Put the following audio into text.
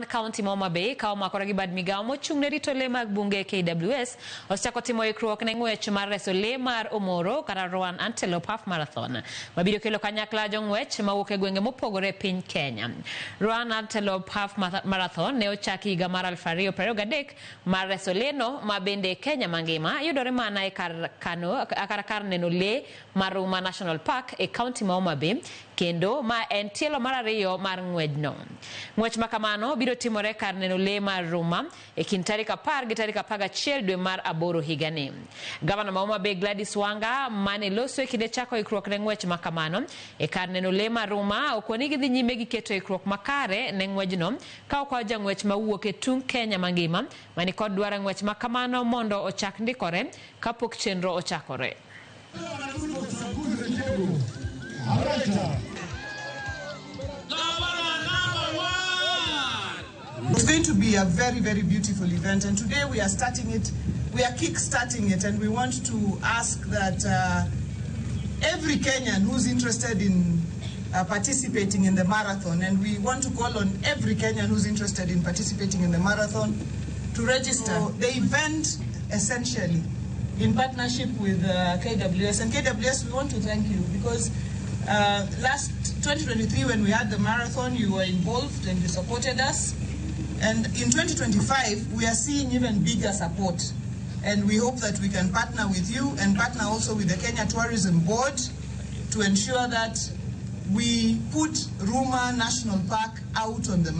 Kaunti ma Homa Bay ka omakore gi bad migawo mochung' ne rito lee mag bunge KWS osechako timo ikruok ne ng'wech mar reso lee mar Omoro kata Roan Antelope Half Marathon mabiro kelo kanyakla jong'wech mawuok e gwenge mopogore e piny Kenya. Roan Antelope Half Marathon ne ochaki higa mar 2023 mar reso lee no ma bende Kenya mangima yudore mana e kar, kano, kar neno lee mar Ruma National Park e kaunti ma Homa Bay kendo ma en tielo mar ariyo mar ng'wejno. Ng'wech ma kamano biro timore kar neno lee mar Ruma e kind tarik 10 gi tarik 11 dwe mar aboro higani. Gavana ma Homa Bay Gladys Wanga mane loso e kinde chako ikruok ne ng'wech ma kamano e kar neno lee mar Ruma okoni gidhi nyime gi keto ikruok makare ne ng'wejno ka okwayo jang'wech mawuok e tung' Kenya mangima mani kod dwaro ng'wech ma kamano mondo ochak ndikore kapok chenro ochakore. It's going to be a very, very beautiful event, and today we are starting it, we are kick-starting it, and we want to ask that every Kenyan who's interested in participating in the marathon, and we want to call on every Kenyan who's interested in participating in the marathon to register. So the event, essentially, in partnership with KWS, and KWS, we want to thank you because last 2023 when we had the marathon, you were involved and you supported us. And in 2025, we are seeing even bigger support. And we hope that we can partner with you and partner also with the Kenya Tourism Board to ensure that we put Ruma National Park out on the